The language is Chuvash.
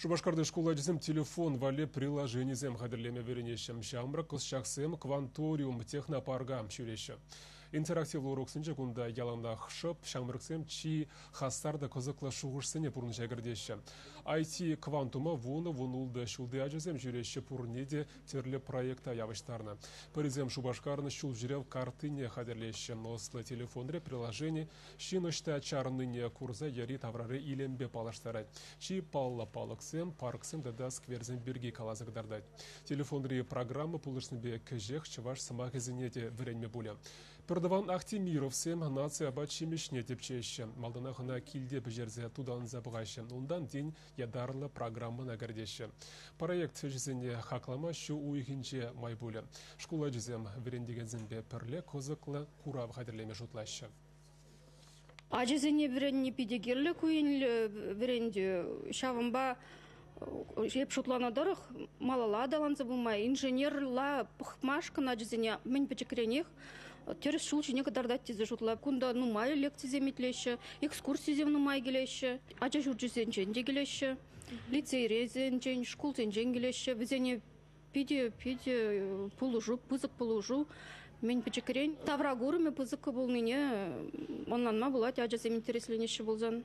Шупашкарти шкул ачисем телефон валли приложенисем хатӗрлеме вӗренеҫҫӗ. Ҫамрӑк ӑсчахсем Кванториум технопарка ҫӳреҫҫӗ. Интерактивлӑ уроксенче кунта яланах шӑп, ҫамрӑксем чи хастар та кӑсӑклӑ шухӑшсене пурнӑҫа кӗртеҫҫӗ. IT-квантума 10-16 ҫулти ачасем ҫӳреҫҫӗ, пурне те тӗрлӗ проекта явӑҫтарнӑ. Пӗрисем Шупашкарӑн ҫулҫӳрев карттине хатӗрлеҫҫӗ. Ӑслӑ телефонри приложени ҫын ӑҫта чарӑннине курса йӗри-таврари илемпе паллаштарать. Чи паллӑ палӑксем, парксем тата скверсем пирки каласа кӑтартать. Телефонри программа пулӑшнипе кӗҫех чӑваш сӑмахӗсене те вӗренме пулӗ. Пӗртӑван Ахтимировсем наци апат-ҫимӗҫне тӗпчеҫҫӗ. Малтанах ӑна килте пӗҫерсе тутанса пӑхаҫҫӗ. Унтан тин ятарлӑ программӑна кӗртеҫҫӗ. Проект ӗҫӗсене хаклама ҫу уйӑхӗнче май пулӗ. Шкул ачисем вӗрентекенсемпе пӗрле кӑсӑклӑ курав хатӗрлеме шутлаҫҫӗ. Ачасене вӗренни питӗ кирлӗ ку енлӗ вӗрентӳ. Ҫавӑнпа эп шутланӑ тӑрӑх малалла аталанса пыма, инженерла пӑхмашкӑн ачасене мӗн пӗчӗкренех тӗрӗс ҫул ҫине кӑтартать тесе шутлап. Кунта нумай лекцисем итлеҫҫӗ, экскурсисем нумай килеҫҫӗ, ача ҫурчӗсенчен те килеҫҫӗ, лицейресенчен, шкулсенчен килеҫҫӗ. Вӗсене питӗ питӗ пулӑшу, пысӑк пулӑшу мӗн пӗчӗкрен. Тавракурӑмӗ пысӑккӑ пулнине ӑнланма пулать ачасем интересленеҫҫӗ пулсан.